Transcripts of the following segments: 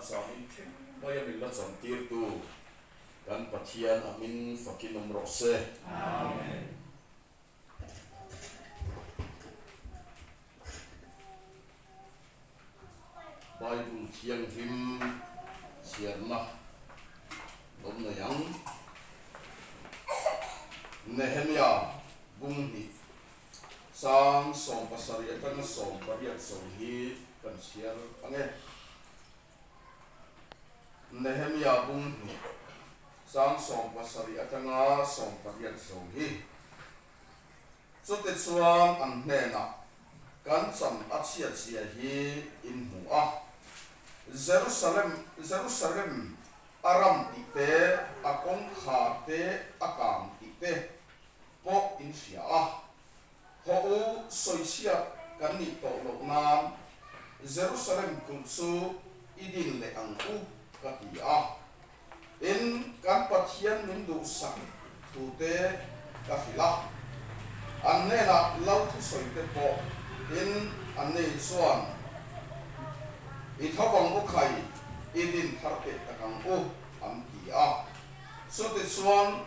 zanin thleng maia min la chantirtu kan Pathian a hming fakin awm rawh se. Amen. Bible thianghlim chhiarna awm nei ang. Nehemia bung hnih chang 70 atanga 80 zo hi kan chhiar ang e. Nehemia bung hnih chang 70 atanga 80 zo hi. Chutichuan an hnenah, Kan chan a chhiatchhia hi in hmu a, Jerusalem, Jerusalem a ram tih te, a kawngkhar te a kang tih te pawh in hria a. Haw u, sawichhiat kan nih tawh loh nan Jerusalem kulh chu i din leh ang u, ka ti a. Tin, kan Pathian min duhsak thute ka hrilh a, an hnenah lo thusawi te pawh tin an nei chuan, I tho ang u khai, i din thar teh tak ang u, an ti a. Chutichuan,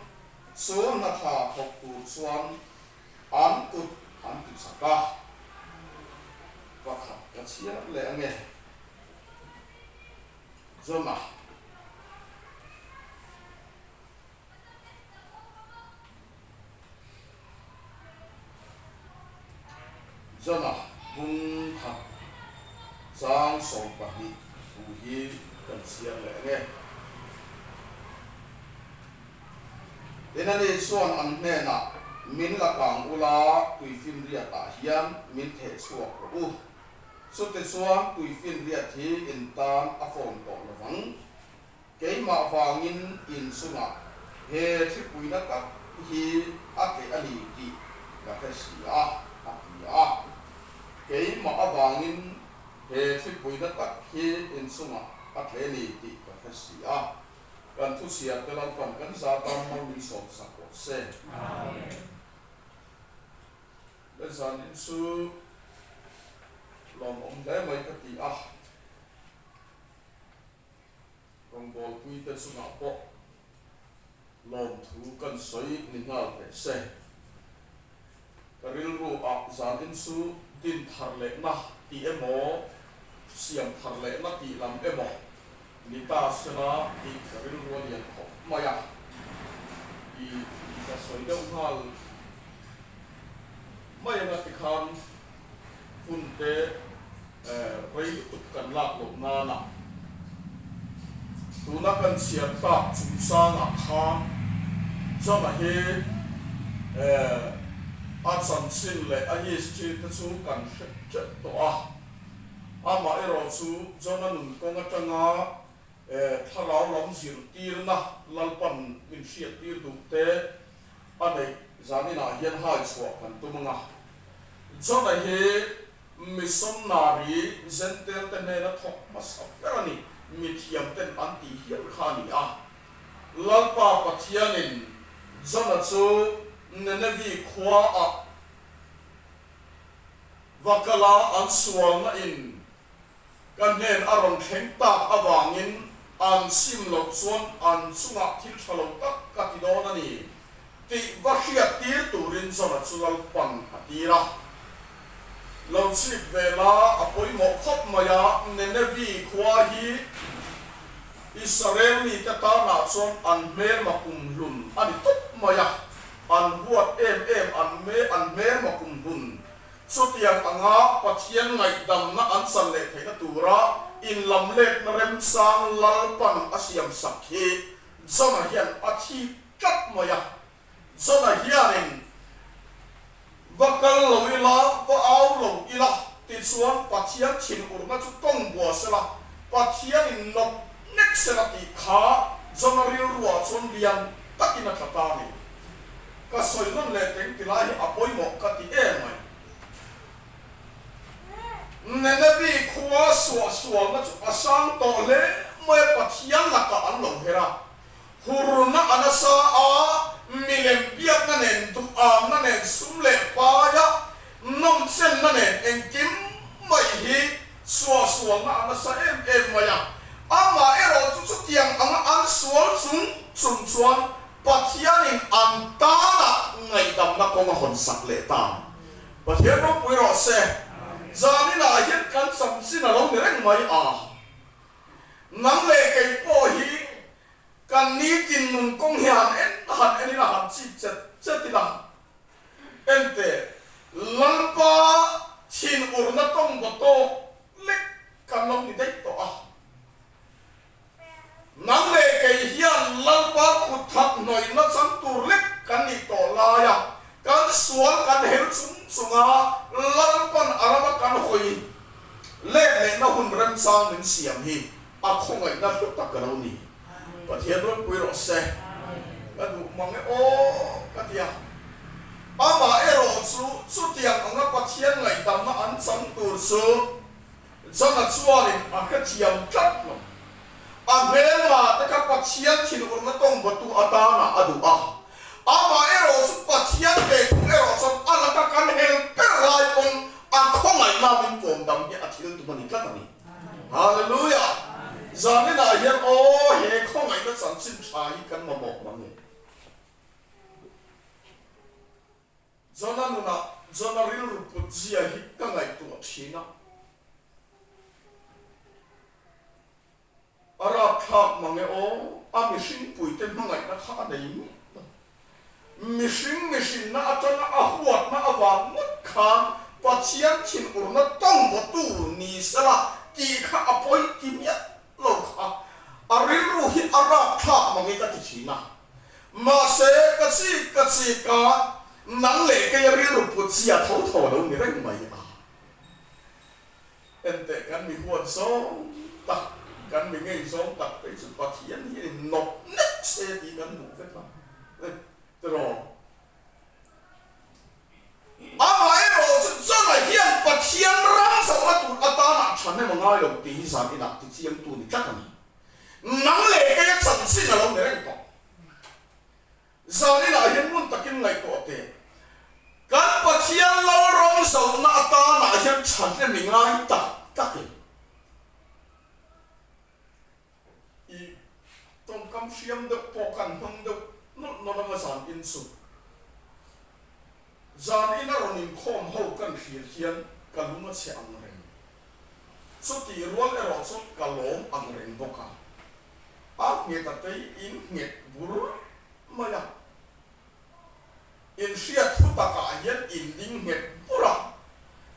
chu hna tha thawk tur chuan an kut an ti chak a. Pakhat ka chhiar leh ange. Jona. Jona bung khat chang 12 thu hi kan chhiar leh ang e. Tin ani chuan an hnenah, Min la kang ula, tuifinriatah hian min theh chhuak rawh u. Chutichuan tuifinriat hi in tan a fawm tawh lo vang. Keimah vangin in chungah he thlipuina tak hi a tleh a ni tih ka hre si a, a ti a. Keimah avangin he thlipuina tak hi in chungah a tleh a ni tih ka hre si a. Kan thuchhiar te Lalpan kan za tan mal min sawmsak rawh se. Amen. Le zanin chu lawmawm hle mai ka ti a, rawngbawlpui te chungah pawh lawmthu kan sawi ni nghal teh se. Ka rilru ah zanin chu din thar lehna tih emaw, siam thar lehna tih lam emaw ni ta sela tih ka rilru a lian khawp mai a, i ka sawi deuh nghal mai anga tikhan hun te rei lutuk kan lak loh nana tuna kan chhiar tak chungchangah khan John-a hi a chanchin leh a history te chu kan hre teuh tawh a. Amaherawh chu Jona nun kawng atanga thlarau lam zirtirna Lalpan min hriattir duh te a neih zaninah hian hai chhuah kan tum ang a. Jona hi missionary Gentile te hnena thawk hmasa ber a ni, mithiam ten an tih hial kha a ni a. Lalpa Pathianin Jona chu Nineveh khuaah Va kal a, an sualna in ka hnen a rawn thleng tak avangin an sim loh chuan an chungah thil tha lo tak ka ti dawn a ni tih va hriat tir turin Jona chu Lalpan a tir a. Lo chip ve la, a pawimawh khawp mai a, Nenevi khua hi Israel mite tanah chuan an hmelma kumhlun a ni tawp mai a. An huat em em an me an hmelma kum hun. Chutiang anga Pathian ngaihdamna an chan leh theihna tura inlamletna remchang Lalpan a siam sak hi Jona hian a thik tlat mai a. Jona hianin va kal lo ila, va au lo ila tichuan Pathian thinurna chu tawng bua sela, Pathianin nawp nek sela tih kha Jona rilruah chuan lian takin a tla ta a ni. Ka sawi nawn leh teng ti lai hi a pawimawh ka ti em mai. Nenevi khua suahsualna chu a sang tawh hle mai a, Pathian lakah an lo her a. Hurna a nasa a, milem biakna nen, duhamna nen, sum leh paia nawmchenna nen engkim mai hi suahsualna a nasa em em mai a. Amaherawh chu chutiang anga an sual chung chung chuan Pathianin an tana ngaihdamna kawng a hawn sak leh ta. Pathian ropui rawh se. Zaninah hian kan chanchin a lo ni reng mai a. Nang leh kei pawh hi kan nitin nun kawng hi han en han enin a han chip chet chet ila. Enteh, Lalpa thinurna tawng baw tawk lek kan lo ni daih tawh a. Nang leh kei hian Lalpa kut thak hnawihna chang tur lek kan nih tawh lai a, kan sual kan hel chung chunga Lalpan a rama kan hawi let lehna hun remchang min siam hi a khawngaihna hlu tak a lo ni. Pathian ropui rawh se. Ka duh mang e aw ka ti a. Amah erawh chu chutiang anga Pathian ngaihdamna an chang tur chu Jona chuanin a hrethiam tlat lo. A hmelma te kha Pathian thinurna tawng batu atana a duh a. Amah erawh chu Pathian ve thung erawh chuan a laka kan hel ber lai pawn a khawngaihna min pawm dam hi a thil tum a ni tlat a ni. Hallelujah! Zaninah hian aw he khawngaihna chanchin tha hi kan mamawh mang e. Jona nunah Jona rilru put zia hi ka ngaihtuah thin a. A rapthlak mang e aw, a mihring puite hmangaihna kha a nei ngawt lo. Mihring mihrinna atanga a huatna avang ngawt khan Pathian thinurna tawng bawtu ni sela tih kha a pawi ti miah lo kha a rilru hi a rapthlak mang e ka ti thin a. Mahse, ka chik ka chik a, nang leh kei a rilru put zia tho tho a lo ni reng mai a. Enteh kan mi huat zawng tak, kan mi ngei zawng tak phei chu Pathian hianin nawp nek se tih kan hmuh vek a, tiraw? Amaherawh chu Jona hian Pathian ram zawhna tur atana thahnem a ngai lo tih hi zan inah tichiangtu ni tlat a ni. Nang leh keia chanchin a lo ni reng tawh. Zaninah hian ngun takin ngaihtuah teh. Kan Pathian Lalram zohna atanah hian thahnem i ngai tak tak em? I tawngkam hriam deuh pawh kan hmang deuh nawlh nawlh anga zan in chu. Zan ina rawn inkhawm ho kan thlir hian ka lung a chhe ang reng. Chutih rual erawh chu ka lawm ang reng bawk a. A nghet a tei in nghet bur mai a. Inhriat thu takah hian in ding nghet bur a.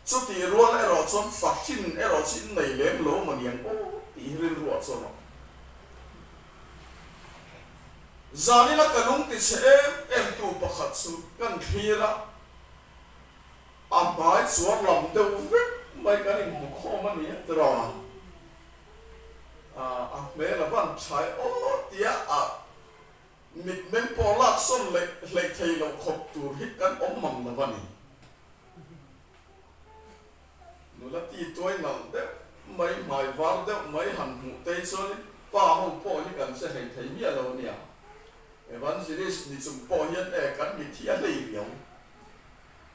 Chutih rual erawh chuan fahrin erawh chu in nei lem lo maw niang aw tih hi rilruah chuan a awm. Zanina ka lung ti chhe em em tu pakhat chu kan thlir a. A hmai chuar lam deuh vek mai kan inhmu khawm a ni a tiraw? A hmel a van tha e aw tia a mitmeng pawh lak sawn leh hleih thei loh khawp tur hi kan awm mang lo a ni. Nula ti tuai nalh deuh mai, hmai var deuh mai han hmuh tei chuanin pa ho pawh hi kan che hlei thei miah lo a nia. Evangelist ni chung pawh hian e kan mit hi a hlei riau.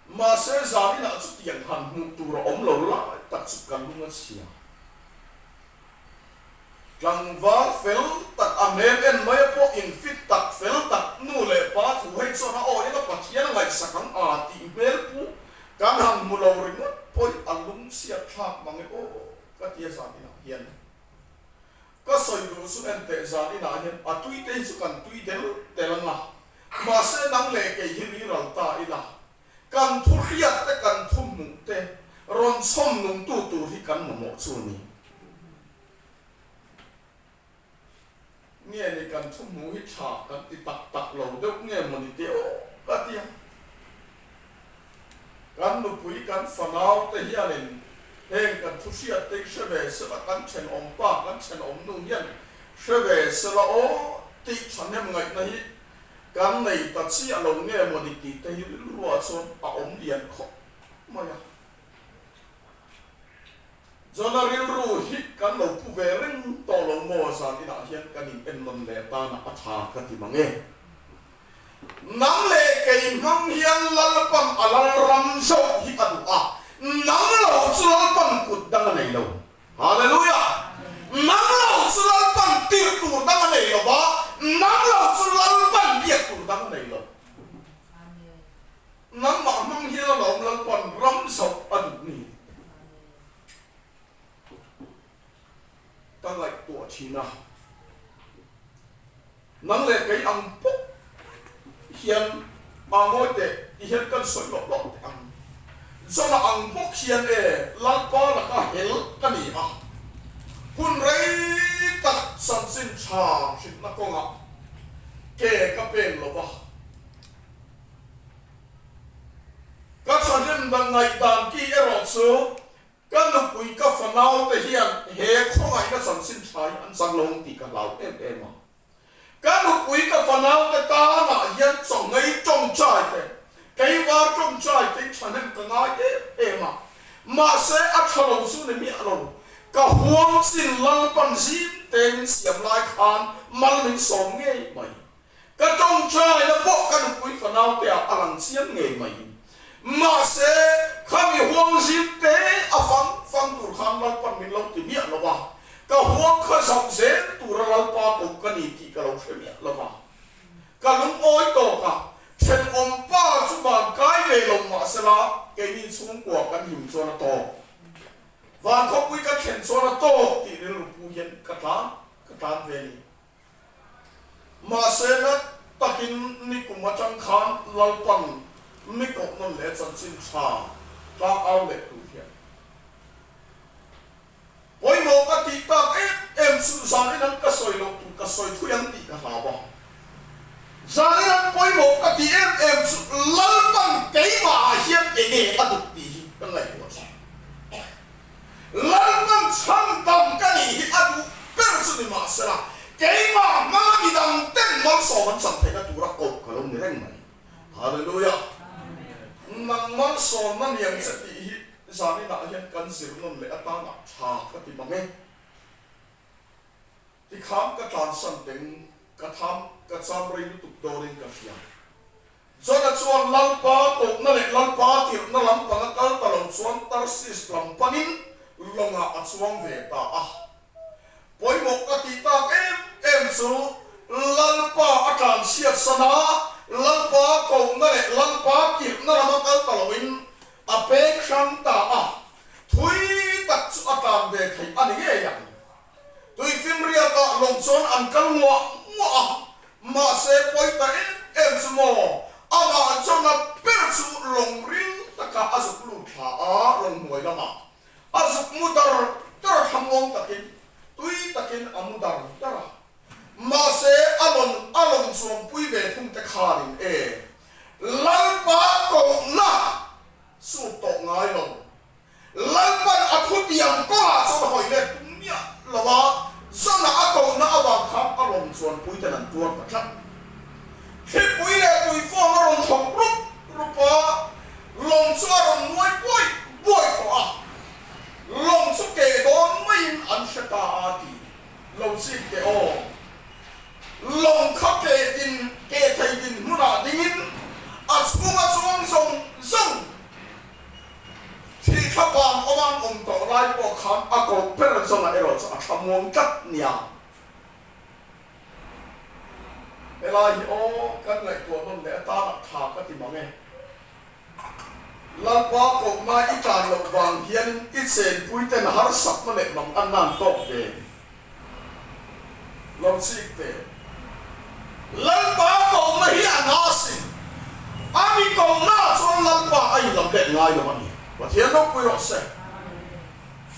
Mahse zaninah chutiang han hmuh tur a awm lo lai tak chu ka lung a chhia. Tlangval fel tak a hmel en mai a pawh infit tak fel tak nu leh pa thu hei chuan a aw ila Pathian a ngaihsak ang a tih hmel pu kan han hmu lo ringawt pawih a lung chhiat thlak mang e aw ka ti a zaninah hian. Ka sawi duh chu enteh zaninah hian a tui te hi chu kan tui del tel ang a, Mahse nang leh kei hi riral ta ila, kan thu hriat te kan thu hmuh te rawn chhawm nungtu tur hi kan mamawh chu a ni. Nge ni kan thu hmuh hi tha kan ti tak tak lo deuh nge maw ni teh aw ka ti a. Kan nupui kan fanau te hianin heng kan thu hriat te hi hre ve sela kan thenawm pa kan thenawm nu hian hre ve sela aw tih thahnem ngaihna hi kan nei ta chiah lo nge maw ni tih te hi rilruah chuan a awm lian khawp mai a. Jona rilru hi kan lo pu ve reng tawh lo maw zan inah hian kan in ennawn leh tana a tha ka ti mang e. Nang leh kei hmang hian Lalpan a Lalram zawk hi a duh a, nang lo chu Lalpan kut dang a nei lo. Hallelujah! Nang lo chu Nangmah hmang hian alawm Lalpan ram zauh a duh ni. Ka ngaihtuah thin a. Nang leh kei ang bawk hian a ngawi teh ti hian kan sawi lawk lawk teh ang. Jona ang bawk hian e Lalpa laka hel ka ni a. Hun rei tak chanchin tha hrilhna kawngah ke ka pen lo va. Ka thahnem dan ngaihdan ki erawh chu ka nupui ka fanau te hian he khawngaihna chanchin tha hi an chang lo ang tih ka hlau em em a. Ka nupui ka fanau te tanah hian chawngei tawngtai te, keivar tawngtai te hi thahnem ka ngai em em a. Mahse a tha lo chu ni miah lo, ka huang chin Lalpan zim te min siam lai khan mal min sawm ngei mai. Ka tawngtaina pawh ka nupui fanaute ah a lang chiang ngei mai. Mahse, khami huang zim te a fang fang tur khan Lalpan min lo ti miah lo va, ka huang kha zauh zel tura Lalpa koh ka ni tih ka lo hre miah lo va. Ka lungawi tawk a, thenawm pa chu van kai ve lo mahsela keini chhungkua kan him chuan a tawk. Van khawpui ka thlen chuan a tawk tih rilru pu hian ka tlan ka tlan ve a ni. Mahse na takin nikum atang khan Lalpan mi koh nawn leh chanchin tha tlang au leh tur hian pawimawh ka tih tak em em chu zanin an ka sawi loh tur ka sawi thui ang tih ka hlau a. Zanin an pawimawh ka tih em em chu Lalpan keimah ah hian enge a duh tih hi ka ngaihtuah thin. Lalpan chhandam ka nih hi a duh ber chu ni mahsela, keimah hmanga midang ten malsawm an chan theihna tura koh ka lo ni reng mai. Hallelujah! Nang malsawmna niang che tih hi zaninah hian kan zir nawn leh atana tha ka ti mang e. Tikhan ka tlansan teng ka tham ka cham rei lutuk dawrin ka hria. Jona chuan Lalpa kohna leh Lalpa tirhna lampang a kal ta lo chuan Tarsis lam panin lawngah a chuang ve ta a. Pawimawh ka tih tak em em chu Lalpa a tlanchhiat san a, Lalpa kohna leh Lalpa tirhna lam a kal ta loin a peng hrang ta a, thui tak chu a tlan ve theih a ni ngei ang. Tuifimriatah lawng chuan an kal nguah nguah a, mahse pawi ta em em chu maw, amah Jona ber chu lawng ril takah a zuk lut thla a, lawng hnuai lamah a zuk mu dar dar thlamuang takin, tui takin a mu dar dar a. Mahse a lawng a lawng chuangpui ve thung te khanin e, Lalpa kohna sut tawh ngai lo. Lalpan a thutiang kawngah chuan hawi let tum miah lo a, Jona a kohna avang khan a lawm chuan puiten an tuar ta tlat. Thlipui leh tuifawn a rawn thawk rup rup a, lawng chu a rawn nuai buai buai tawh a, lawng chu keh dawn maiin an hre ta a ti lo chik teh aw. Lawng kha keh din keh thei din hmunah dingin a chhunga chuang zawng zawng Thih thlapang awm an awm tawh lai pawh khan a koh ber zawnah erawh chu a thlamuang tlat nia. Helai hi aw kan ngaihtuah nawn leh atana tha ka ti mang e. Lalpa kohna i tlan loh vang hianin i chenpuiten harsatna leh mang an nan tawk ve. Lo chik teh. Lalpa kohna hi a na asin. A mi kohna ah chuan Lalpa a inlam let ngai lo a ni. Pathian ropui rawh se.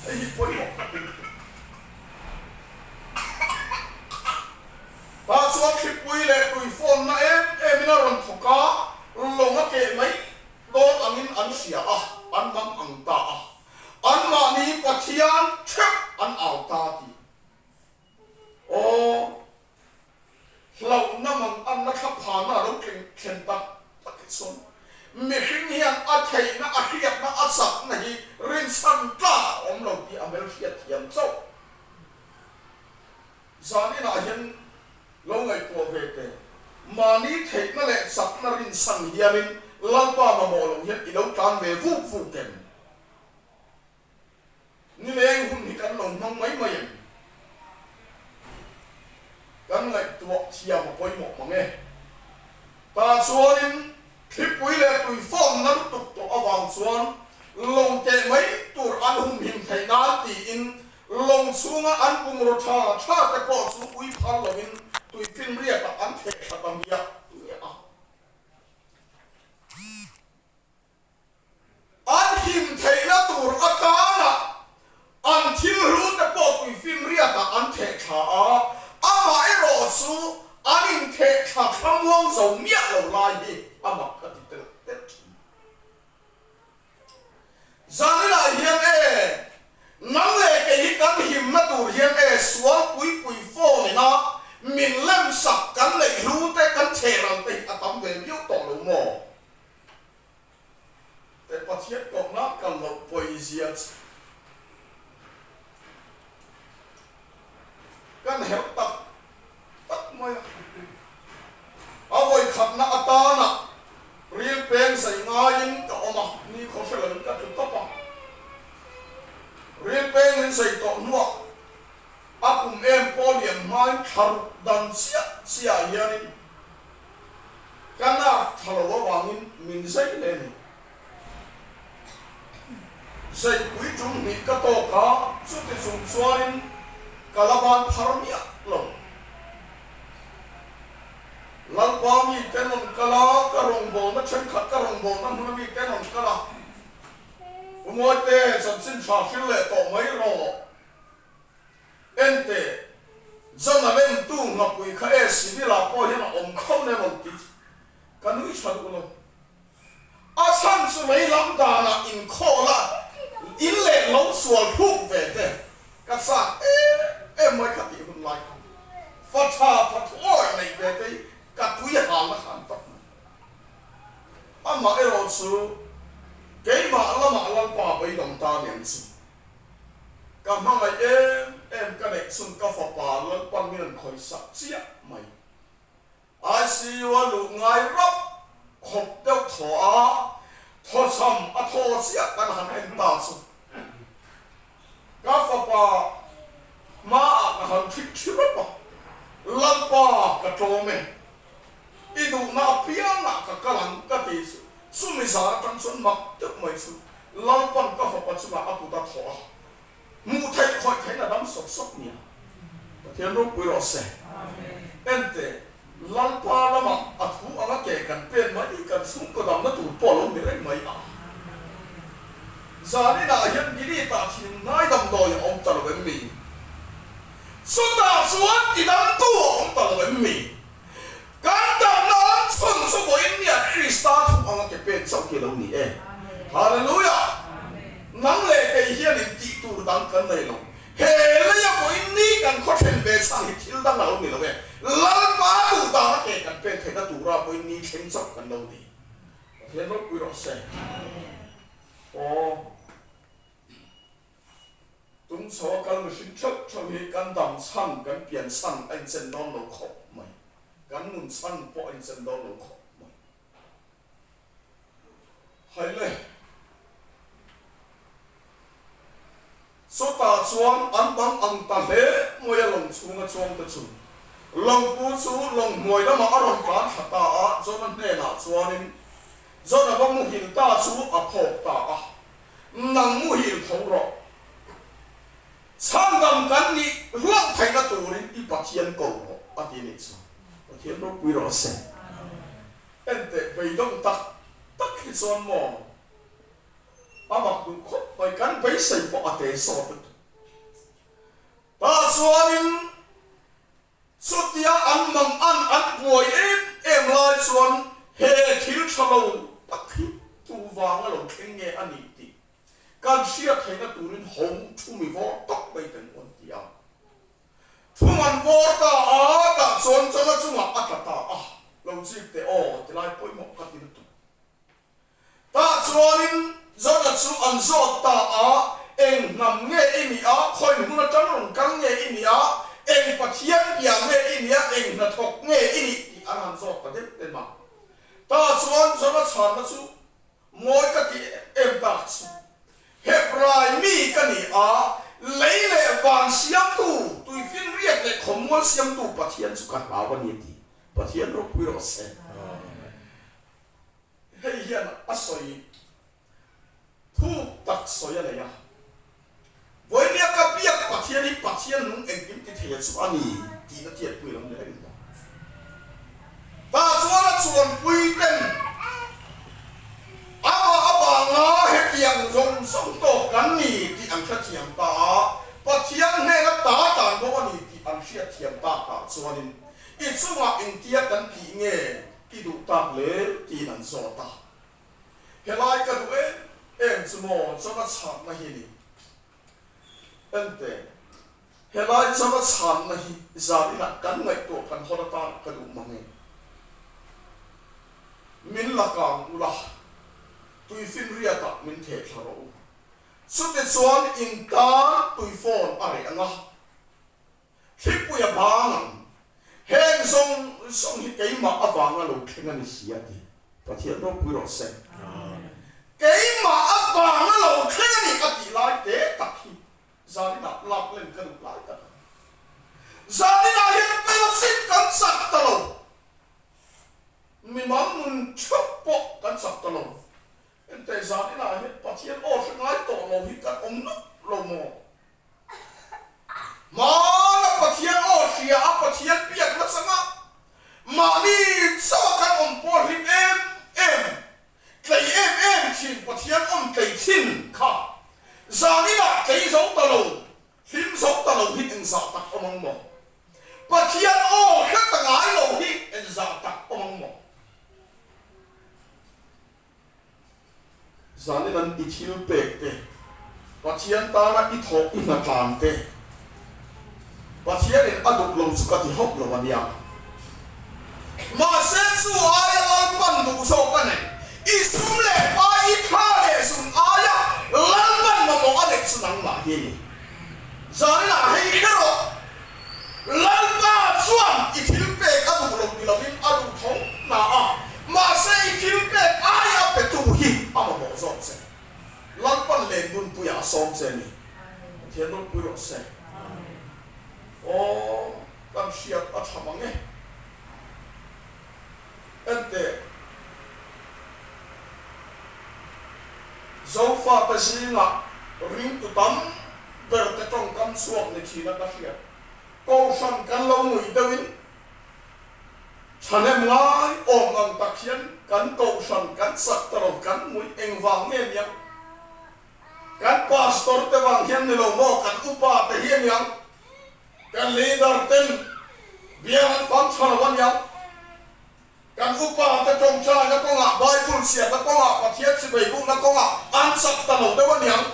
Hei hi pawimawh tak in ti. Tah chuan thlipui leh tuifawnna em em in a rawn thawk a, lawng a keh mai dawn angin an hria a, an mang ang ta a. Anmahni Pathian theuh an au ta tih. Aw, hlauhna mang anna thlaphana a lo thleng thlen tak tak hi chuan mihring hian a theihna, a hriatna, a chakna hi rinchhan tlak a awm lo tih a hmelhriat thiam chauh. Zaninah hian lo ngaihtuah ve teh. Mahni theihna leh chakna rinchhan hianin Lalpa mamawh lo hian i lo tlan ve vuk vuk em? Nileng hun hi kan lo hmang mai mai em? Kan ngaihtuah thiam a pawimawh mang e. Tah chuanin. Thlipui leh tui fawmna lutuk tawh avang chuan lawng keh mai tur an humhim theih nan tiin lawng chhunga an bungraw tha tha te pawh chu ui phal lovin tui finriatah an theh thla ta miah miah a. An him theihna tur atana an thil hlu te pawh tuifinriatah an theh thla a, amaherawh chu an intheh thla thlamuang zo miah lo lai hi a mak ka ti telh telh thin. Zaninah hian e, nang leh kei hi kan himna tur hian e sual pui pui phone ina min lemsak kan neih hlu te kan theh ral te hi a tam ve viau tawh lo maw? Te Pathian kohna kal loh pawizia chu kan herh tak tak mai a. A vawikhatna atana ril peng zai ngaiin ka awm a, ni khaw hre loin ka tlu tawp a. Ril peng min zai tawh hnuah a kum em pawh lian hmain thla ruk dan chiah chiah hianin Ka nerve tha lo avangin min zai hle ni. Zaipui tum hnih ka tawk a, chuti chung chuanin ka la ban phar miah lo. Lalpa mi te rawn kal a, ka rawngbawlna thenkhat ka rawngbawlna hmuna mi te rawn kal a, Pu Mawite, chanchin tha hril leh tawh mai rawh. Ente, John a lemtu nghapui kha e civil ah pawh hian a awm tho ne rawn ti ka nui tha duh lo. A chhan chu lei lam danah inkhawl a in leh lo sual thluk ve te ka chak em em mai kha tih hun lai kha fa tha fa thuawi neih ve te hi ka tui halna kha an tak mai. Amah erawh chu keimah lamah Lalpa beidawng ta niang chu. Ka hmangaih em em ka neih chhun ka fapa Lalpan min an khawih sak chiah mai. ICU a luh ngai rap khawp deuh thaw a, thawchham a thaw chiah kan han en ta chu. Ka fapa hmaah ka han thik thi rap a, Lalpa ka tlawm e, i duhna apiangah ka kal ang ka ti chu. Chumi zan atang chuan mak deuh mai chu Lalpan ka fapa chungah a kut a thawh a, hmuh theih khawih theihin a dam sawk sawk nia. Pathian ropui rawh se. Ente, Lalpa lamah a thu anga ke kan pen mai hi kan chhungkaw damna tur pawh a lo ni reng mai a. Zaninah hian Gilead-ah thin ngai damdawi a awm ta lo em mi? Chutah chuan tidamtu a awm ta lo em mi? Kan damna awm chhun chu vawiin nia Krista thu anga ke pen chauh hi a lo ni e. Hallelujah! Nang leh kei hianin tih tur dang kan nei lo. He leia vawiin ni kan khaw then ve chhan hi thil dang a lo ni lo e. Lalpa duh dana ke kan pen theihna tura vawiin ni thleng chauh kan lo ni. Pathian ropui rawh se. Aw. Tung chho a kal mihring theuh theuh hi kan dam chhan, kan pian chhan a inchen dawn lo khawp mai. Kan nun chhan pawh a inchen dawn lo khawp mai. Haile. Chutah chuan an bang ang ta hle mai a lawng chhunga chuang te chu. Lawngpu chu lawng hnuai lamah a rawn tlan thla ta a, Jona hnenah chuanin Jona va muhil ta chu a phawk ta a. Nang muhil tho rawh. Chhandam kan nih hlauh theihna turin i Pathian ko rawh a ti nih chu. Pathian ropui rawh se. Enteh beidawng tak tak hi chuan maw a mak duh khawp mai kan beisei pawh a te zawt lutuk. Tah chuanin Chutia an mang an an buai em em lai chuan he thil tha lo tak hi tu vanga lo thleng nge a nih tih kan hriat theihna turin ho thu mi vawr tawp mai kan rawn ti a. Thu man vawr ta a, tah chuan chana chungah a tla ta a, lo chik teh aw tilai pawimawh ka ti lutuk. Tah chuanin Jona chu an zawt ta a, Eng hnam nge i nih a, khawi hmun atang rawn kal nge i nih a, eng Pathian bia nge i nih a, eng hnathawk nge i nih tih an han zawt ta deuh em a. Tah chuan Jona chhanna chu mawi ka ti em em tak chu, Hebrai mi ka ni a, lei leh van siamtu, tuifinriat leh khawmual siamtu Pathian chu ka hlau a ni a ti. Pathian ropui rawh se. Hei hian a sawi thuk tak sawi a nei a. Vawinia ka biak Pathian hi Pathian nung engkim ti theia chu a ni tih a tiatpui lo ni reng bawk. Tah chuan a chuanpui ten amah avanga hetiang zawng zawng tawk kan ni tih an hrethiam ta a, Pathian hnena ta dan bo a ni tih an hriatthiam takah chuanin i chungah engtia kan tih nge I duh tak le tiin an zawt a. Helai ka duh em em chu maw chawna chhanna hi ni. Ente, helai chawna chhanna hi zan inah kan ngaihtuah kan hawn atan ka duh mang e. Min la kang ula, tuifinriatah min theh thla rawh u. Chutichuan in tan tuifawn a reh ang a. Thlipui a bang ang. Heng zawng zawng hi keimah avanga lo thleng a ni si a ti. Pathian ropui rawh se. Keimah avanga lo thleng a ni a tih lai te tak hi zaninah lak len ka duh lai tak a ni. Zaninah hian fellowship kan chak ta lo. Mimang nun theuh pawh kan chak ta lo. Enteh zaninah hian Pathian aw hre ngai tawh lo hi kan awm nup lo maw? Hmana Pathian aw hria a Pathian biakna changa mahni chauh a kan awm pawh hlim em em, tlei em em thin Pathian awm tlei thin kha zaninah tlei zo ta lo, hlim zo ta lo hi engzah tak awm ang maw? Pathian aw hre ta ngai lo hi engzah tak awm ang maw? Zanin an i thil pek te, Pathian tana i thawh i hnatlan te, Pathianin a duh lo chu ka ti hauh lo a nia. Mahse chu aia Lalpan duh zawk a nei. I sum leh pai i tha leh zun aia Lalpan mamawh a neih chu nangmah hi a ni. Zaninah hei hre rawh. Lalpa chuan i thil pek a duh lo ti lovin a duh tho na a, mahse i thil pek ai a petu hi a mamawh zawk che. Lalpan len dunpuiah a sawm che a ni. Pathian ropui rawh se. Aw, kan hriat a tha mang e. Enteh, Zofate zingah ringtu tam ber te tawngkam chhuak ni thin a ka hriat. Kohhran kan lo ngui deuhin thahnem ngai awm ang tak hian kan kohhran kan chak ta lo, kan ngui engvang nge niang? Kan pastor te vang hian ni lo maw? Kan upa te hi a niang? Kan leader ten bial an fang tha lo a niang. Kan upa te tawngtaina kawngah, Bible chhiatna kawngah, Pathian chibeibukna kawngah an chak ta lo deuh a niang.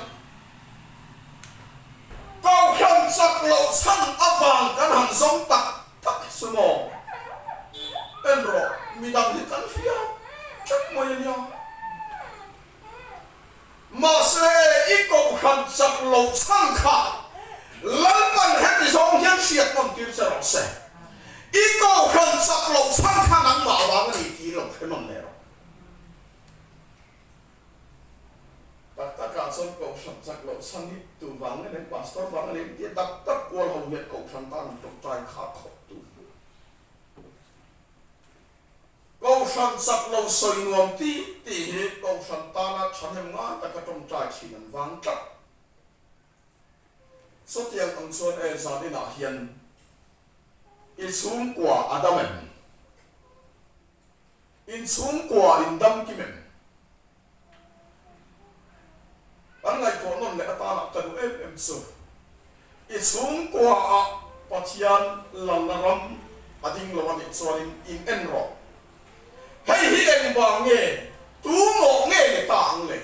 Kohhran chak loh chhan avang kan han zawng tak tak hi chu maw? En rawh, midang hi kan hria teuh mai a nia. Mahse, i kohhran chak loh chhan kha Lalpan heti zawng hian hriat nawn tir che rawh se. I kohhran chak loh chhan kha nangmah vang a ni tih lo hre nawn leh rawh. Tak takah chuan kohhran chak loh chhan hi tu vang nge nei, pastor vang a nei tia tak tak kual ho hian kohhran tan an tawngtai kha khawp tu. Kohhran chak lo sawi nuam ti tih hi Kohhran tana thahnem ngai taka tawngtai thin an vang tlat. Chutiang ang chuan e zan inah hian i chhungkua a dam em? In chhungkua in dam kim em? Kan ngaihtuah nawn leh atana ka duh em em chu, i chhungkuaah Pathian lalna ram a ding lo a nih chuanin in en rawh. Hei hi engvang nge, tu mawh nge ni ta ang le?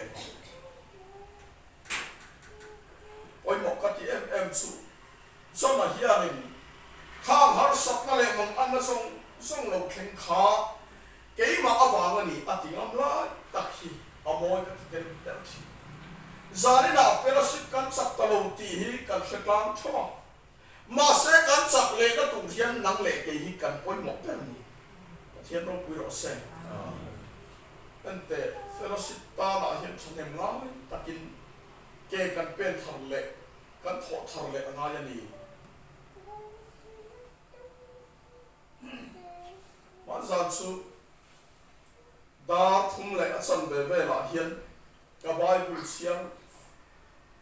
Pawimawh ka ti em em chu, John-a hianin khang harsatna leh manganna zawng zawng lo thleng kha Keimah avang a ni a ti ngam lai tak hi a mawi ka ti tel tel thin. Zaninah fellowship kan chak ta lo tih hi kan hre tlang theuh a, mahse kan chak lehna tur hian nang leh kei hi kan pawimawh ber a ni. Pathian ropui rawh se. Enteh, fellowship tanah hian thahnem ngai takin ke kan pen thar leh kan thawh thar leh a ngai a ni. Hmanzan chu Dar thum leh a chanve velah hian ka Bible chhiar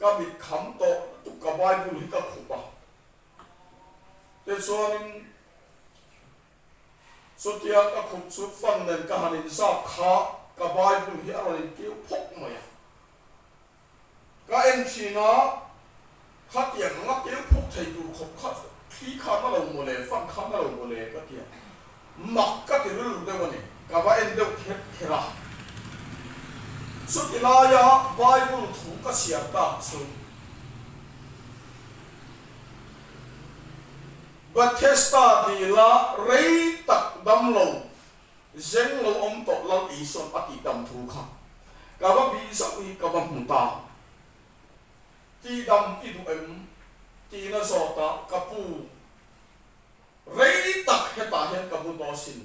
ka mit kham tawh lutuk ka Bible hi ka khup a. Tichuanin chutia ka khup chu fan nen ka han inzap kha ka Bible hi a rawn inkiu phawk mai a. Ka en thin a, khatiang anga keu phawk thei tur khawp kha thli khan a lo maw le, fan khan a lo maw le ka ti a, mak ka ti rilru deuh a ni, ka va en deuh kher kher a. Chuti laia Bible thu ka chhiar tak chu Bethesda dila rei tak dam lo Zeng lo awm tawh Lal Isua'n a tih dam thu kha ka va bih zauh hi ka va hmu ta. Tih dam i duh em? Tiin a zawt a, ka pu, rei tak hetah hian ka mu tawh asin.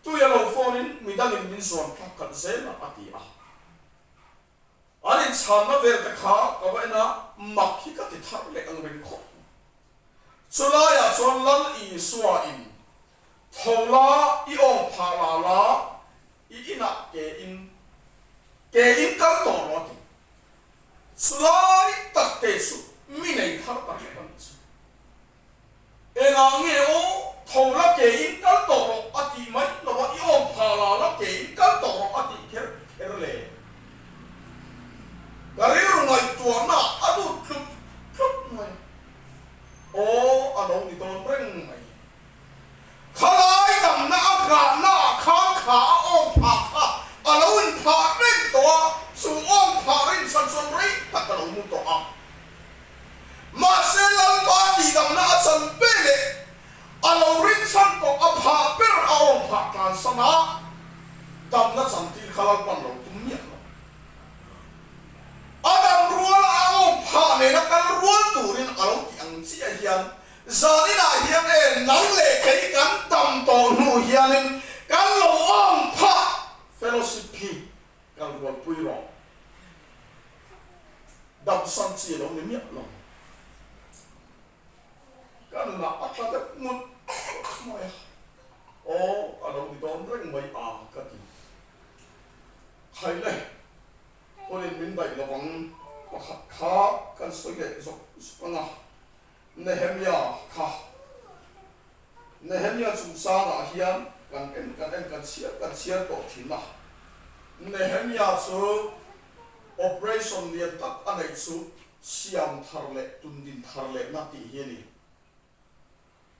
Tui a lo phone in midangin min zuan thlak khalh zel a, a ti a. An inchhanna vel te kha ka va en a, mak hi ka ti thar leh ang reng khawp. Chulaiah chuan Lal Isua in Tho la, i awng phah la la, i inah ke in ke in kal tawh rawh a ti. Chulai tak te chu mi nei thar tak zet a nih chu. Engah nge aw, tho la ke in kal tawh rawh a tih mai lo a, i awng phah la la ke in kal tawh rawh a tih kher kher le. Ka rilru ngaihtuahna a lut tlup tlup mai. Aw, a lo ni dawn reng mai. Khalai damna a nghahna ah khan kha a awm phah kha a lo inphah reng tawh a, chu awm phah rinchhan chuan rei tak a lo mu tawh a. Mahse Lalpa tihdamna a chan ve leh a lo rinchhan tawh a phah ber a awm phah tlansan a, damna chantir kha Lalpan lo tum miah lo. A dam ruala a awm phah nena kal rual turin a lo tih ang chiah hian Zaninah hian e nang leh kei kan tam tawh hnu hianin kan lo awm phah fellowship hi kan rualpui rawh. Damsan chi a lo ni miah lo. Ka nunah a tla deuh ngut mai a, aw a lo ni dawn reng mai a ka ti. Khaile hunin min daih lovang pakhat kha kan sawi leh zawk zawk ang a. Nehemia kha Nehemia chungchangah hian kan en kan en kan chhiar kan chhiar tawh thin a. Nehemia chu operation lian tak a neih chu siam thar leh tundin thar lehna tih hi a ni.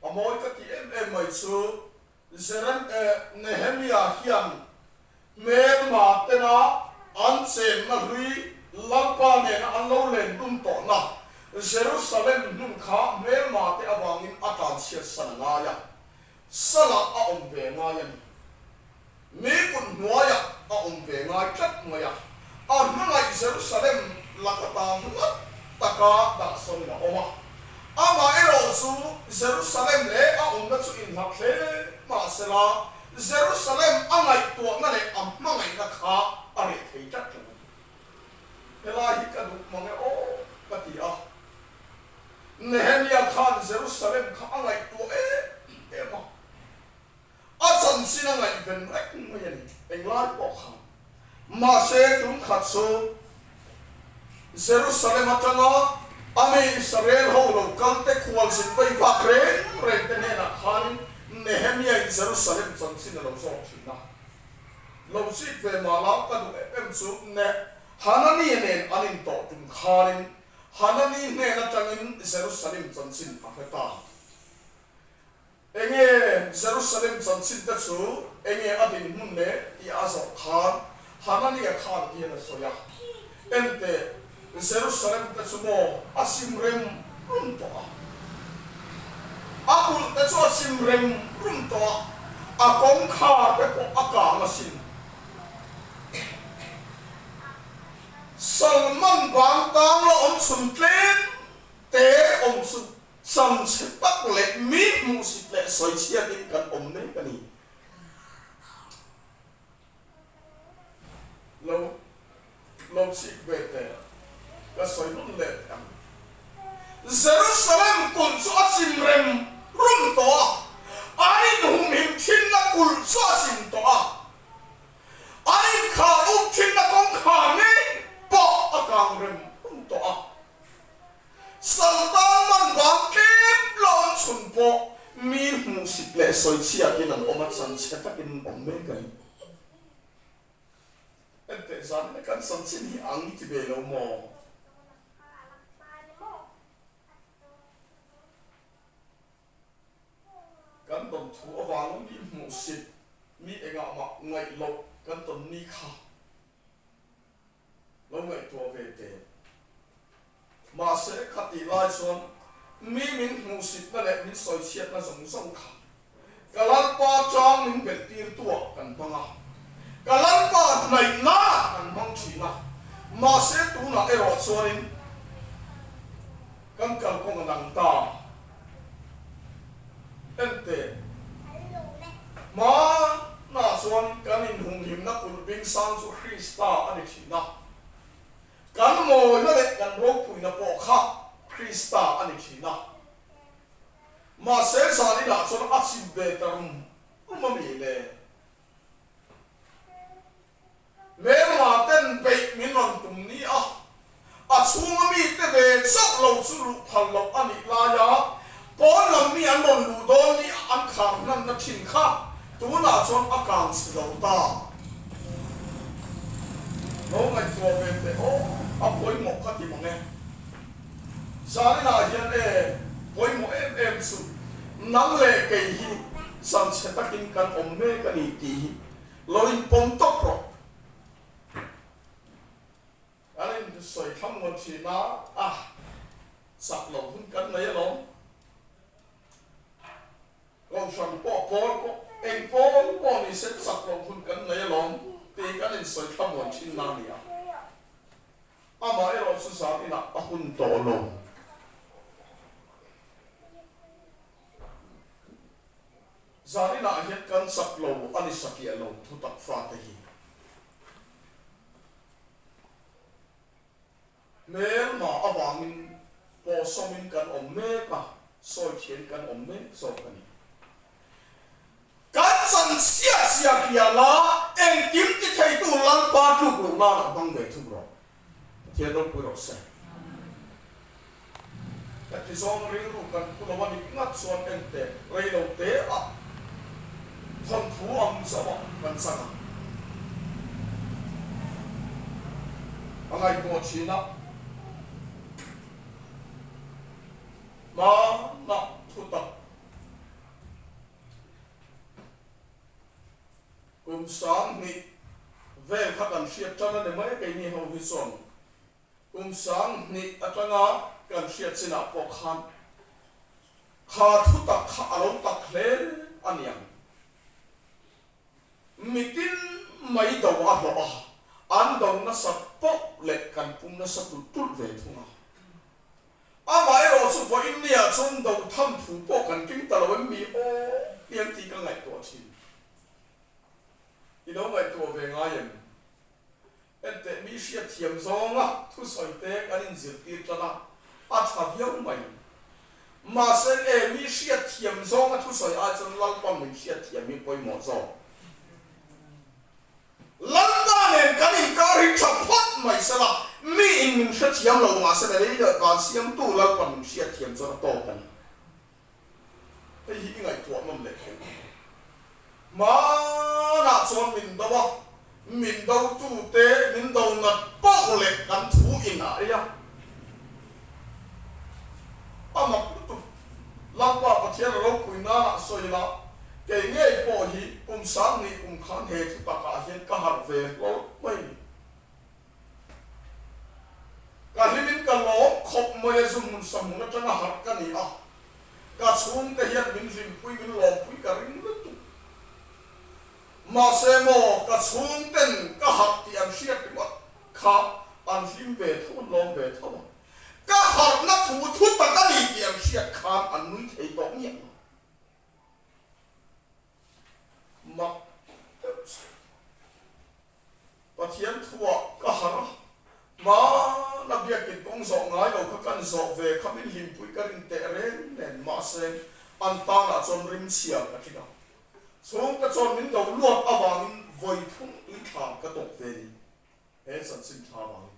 A mawi ka tih em em mai chu Jerem eh Nehemia hian hmelma tena an chenna hlui Lalpa nena an lo len dun tawhna Jerusalem hmun kha hmelma te avangin a tlanchhiat san a ngai a, salah a awm ve ngai a ni. Mi kut hnuaiah a awm ve ngai tlat mai a, a hmangaih Jerusalem laka tan hlat taka dah sawn a awm a. Amaherawh chu Jerusalem leh a awmna chu inhlat hle mah sela, Jerusalem a ngaihtuahna leh a hmangaihna kha a reh thei tlat lo a ni. Helai hi ka duh mang e aw ka ti a. Nehemia khan Jerusalem kha a ngaihtuah em em a. A chanchin a ngaihven reng mai a ni, englai pawh khan. Mahse, tum khat chu Jerusalem atanga a mi Israel ho lo kal te khualzin vei vak reng reng te hnenah khanin Nehemia in Jerusalem chanchin a lo zawk thin a. Lo chik ve mah la ka duh em em chu Ne Hanani nen an intawh tum khanin Hanani hnen atangin Jerusalem chanchin a hre ta. Enge Jerusalem chanchin te chu enge a dinhmun le tih a zawh khan Hanania khan hian a sawi a, Enteh, Jerusalem te chu maw a sim rem rum tawh a, a kulh te chu a sim rem rum tawh a, a kawngkhar te pawh a kang asin. Salman bang tang la awm chhun tlem te awm chu Sam chhe tak leh mi hmuhsit leh sawichhiatin kan awm mek a ni. Lo lo chik ve teh, ka sawi nawn leh teh ang. Jerusalem kulh chu a chim rem rum tawh a, an inhumhim thinna kulh chu a chim tawh a. An pawh mi hmuhsit leh sawichhiatin an awm a, chanchhe takin an awm mek a ni. Enteh zan kan chanchin hi ang ti ve lo maw? Kan tawn thu avanga mi hmuhsit, mi engah mah ngaih loh kan tawn ni kha lo ngaihtuah ve teh. Mahse, khatih lai chuan mi min hmuhsitna leh min sawichhiatna zawng zawng kha ka Lalpa chang min belh tirtuah kan hmang a, ka Lalpa hnaihnaah kan hmang thin a. Mahse, tunah erawh chuanin Kan kalkawng a dang ta. Enteh, hmanah chuan kan inhumhimna kulh bing sang chu Krista a ni thin a. Kan mawina leh kan ropuina pawh kha Krista a ni thin a. Mahse zan inah chuan a chim ve ta rum rum a mi le? Hmelma ten beih min rawn tum ni a, a chhunga mite ve chauh lo chu luh phal loh a nih laia pawn lam mi an rawn luh dawn ni a an khar hmanna thin kha tunah chuan a kang chhe zo ta. Lo ngaihtuah ve teh aw, a pawimawh ka ti mang e. Zaninah hian e, pawimawh em em chu nang leh kei hi zanchhe takin kan awm mek a ni tih hi Lo in pawm tawp rawh. Kan in sawi thlam ngawn thin a, a chak lo hun kan nei alawm. Kohhran pawh pawl pawh eng pawl pawh ni se chak lo hun kan nei alawm tih kan in sawi thlam ngawn thin na a ni a. Amah erawh chu zan inah a hun tawh lo. Zaninah hian kan chak lo a ni satliah lo thutak fate hi. Hmelma avangin pawhsawmin kan awm mek a, sawi thian kan awm mek zawk a ni. Kan chan chhiat zia hria la, engkim ti theitu Lalpa tluk loh nanah hmang ve thung rawh. Pathian ropui rawh se. Ka ti zawng rilru kan pu lo a nih ngat chuan ente rei lo te ah thawnthu ang zauh ah kan chang a. A ngaihtuah thin a, hmanah thutak. Kum 2000 vel kha kan hriat tan a ni mai keini ho hi chuan kum 2000 atanga kan hriat chinah pawh khan kha thu tak kha a lo tak hle a niang. Mitin mai do a hlawh a, an do nasa poh leh kan pum nasa tulh tulh ve thung a. Amaherawh chu vawiin nia chuan do tham thu pawh kan keng ta lo em mi aw tiang tih ka ngaihtuah thin. I lo ngaihtuah ve ngai em? Enteh mi hriatthiam zawnga thusawi te kan inzirtir tan a, a tha viau mai. Mahse e mi hriatthiam zawnga thusawi ai chuan Lalpan min hriatthiam hi pawimawh zawk. Lalpa nen kan inkar hi tha phawt mai sela, mi in min hrethiam lo mahse na lei leh van siamtu Lalpa min hriatthiam chuan a tawk a ni. Hei hi i ngaihtuah nawm leh thei. Hmanah chuan min do a, min dotute min do nat poh leh kan thu in a ei a. A mak lutuk. Lalpa Pathian a ropui nanah sawi la, kei ngei pawh hi kum 2000 kum khan he thu takah hian ka harh ve hlawlh mai ni. Ka hlimin ka lawm khawp mai a, zu hmun sa hmun atanga harh ka ni a, ka chhungte hian min hlimpui min lawmpui ka ring lutuk. Mahse maw ka chhungten ka harh tih an hriat ringawt kha an hlim ve tho an lawm ve tho a. Ka harhna thu thu tak a ni tih an hriat khan an nui thei tawh miah lo. Mak deuh chu Pathian thuah ka harh a, hmana biakin kawng zawh ngai lo kha kan zawh ve kha min hlimpui ka rin teh reng nen mahse an tanah chuan rimchhia ka tling a. Chhungte chuan min lo luat avangin vawi thum tuithlam ka tawk ve ni. He chanchin tha avangin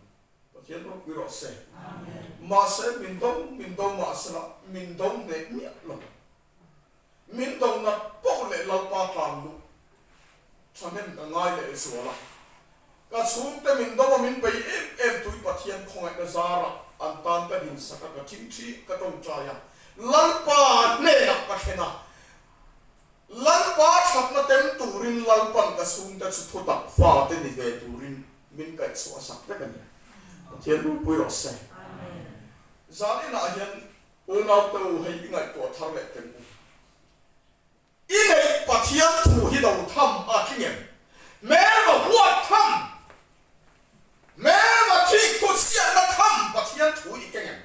Pathian ropui rawh se. Mahse min do min do mahsela min do hneh miah lo. Min do nat poh leh Lalpa tlan luh thahnem ka ngai leh zual a. Ka chhungte min do a min bei em em tui Pathian khawngaihna zarah an tan ka dinsak a, ka thingthi ka tawngtai a, Lalpa hnenah ka thlen a. Lalpa thatna tem turin Lalpan ka chhungte chu thutak fate ni ve turin min kaihchhuah sak vek a ni. Pathian ropui rawh se. Zan inah hian Unaute u hei i ngaihtuah thar leh teng u. I neih Pathian thu hi do tham a tling em? Hmelma huat tham, hmelma thik thu chhiatna tham Pathian thu i keng em?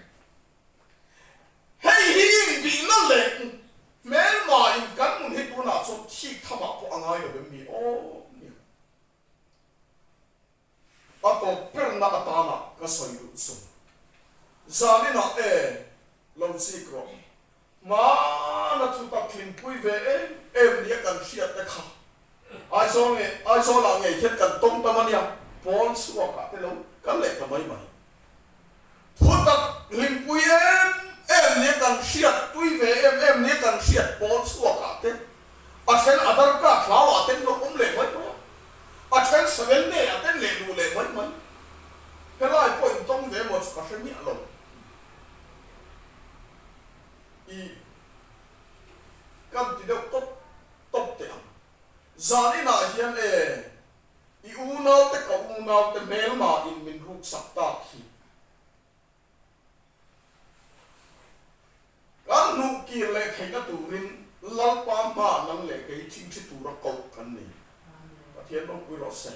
Hei hi inbihna leh hmelma in kan nun hi tunah chuan thik thamah pawh a ngai lo em mi? Aw nia. A tawp berna atana ka sawi duh chu zaninah e lo chik rawh. Hmana thu tak tlinpui ve em em nia kan hriat te kha Aizawl nge Aizawlah ngei hian kan tawng tam ania pawn chhuakah te lo kal leh ta mai mai. Thu tak hlimpui em em nia kan hriat, tui ve em em nia kan hriat pawn chhuakah te, a then a darkar hlauah ten lo awm leh mai mai a, a then seven day ah ten leh luh leh mai mai. Helai pawh in tawng ve maw chu ka hre miah lo. I kan ti deuh tawp tawp teh ang. Zan inah hian e. I unaute ka unaute hmelma in min ruksak tak hi. Kan hnuh kir leh theihna turin Lalpa hma nang leh kei thingthi tura koh kan ni. Pathian ropui rawh se.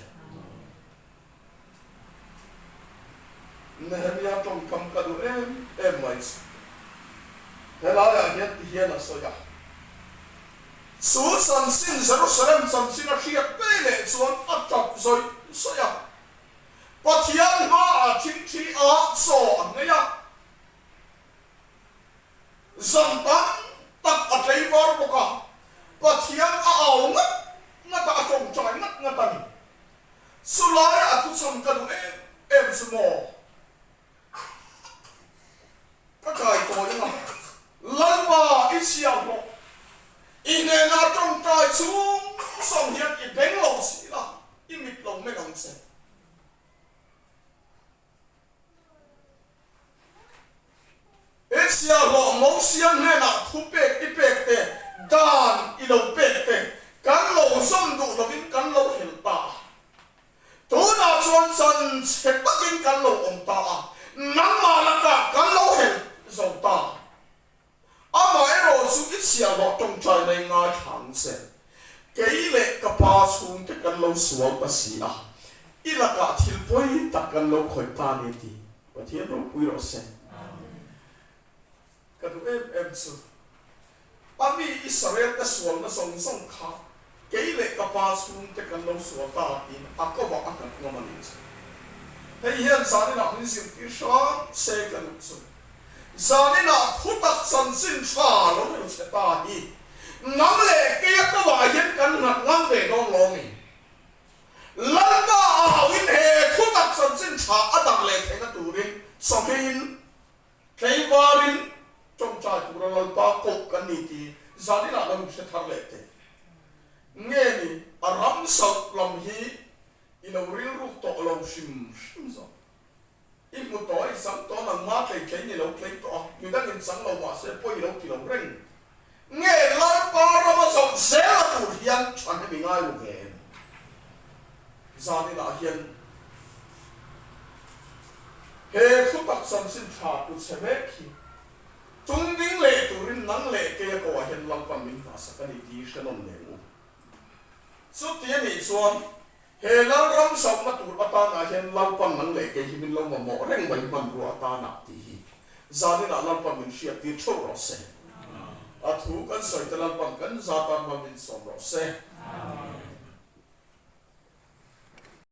Nehemia tawngkam ka duh em em mai chu. Helaiah hian ti hian a sawi a. Chu chanchin, Jerusalem chanchin a hriat ngei leh chuan a tap zawih zawih a. Pathian hmaah thingthi a chaw a ngei a. Zan tam tak a tleivar bawk a. Pathian a au ngat ngat a, a tawngtai ngat ngat a ni. Chulaia a thuchham ka duh em em chu maw? Ka kai tawi ang a, Lalpa i chhiahhlawh, i hnena tawngtai chhung zawng hian i beng lo chih la, i mit lo meng ang che. I chhiahhlawh Mosia hnenah thupek i pek te, dan i lo pek te, kan lo zawm duh lovin kan lo helh ta a. Tunah chuan chan chhe takin kan lo awm ta a, nangmah lakah kan lo helh zo ta. Amaherawh chu i chhiahhlawh tawngtai mai ngaithla ang che. Kei leh ka pa chhungte kan lo sual ta si a, i lakah thil pawi tak kan lo khawih ta ni ti Pathian ropui rawh se. Ka duh em em chu. A mi Israel te sualna zawng zawng kha kei leh ka pa chhungte kan lo sual ta tiin a kovah a nghat ngam a nih chu. Hei hian zaninah min zirtir hram se ka duh chu. Zaninah thutak chanchin tha lo ru chhe ta hi nang leh keia kovah hian kan nghat ngam ve dawn lo mi? Lalpa auin he thutak chanchin tha a dang leh theihna turin sawhriin Tleivarin tawngtai tura Lalpa koh kan ni tih zaninah lo inhre thar leh teh. Nge ni a ram sauh lam hi i lo rilruk tawh lo hrim hrim zawk. I hmu tawh a, i chang tawh a, nangma tlei tlei ni lo tlei tawh a, midangin chang lo mahse pawi i lo ti lo reng. Nge Lalpa rama zawh zela tur hian thahnem i ngai ru ve em? Zaninah hian he thutak chanchin tha tlu chhe mek hi tung ding leh turin nang leh keia koah hian Lalpan min nghahsak a ni tih hre nawn leng u. Chuti a nih chuan He Lalram zauhna tur atanah hian Lalpan nang leh kei hi min lo mamawh reng mai hmanrua atanah tih hi zaninah Lalpan min hriattir theuh rawh se. A thu kan sawi te Lalpan kan za tan hma min sawm rawh se.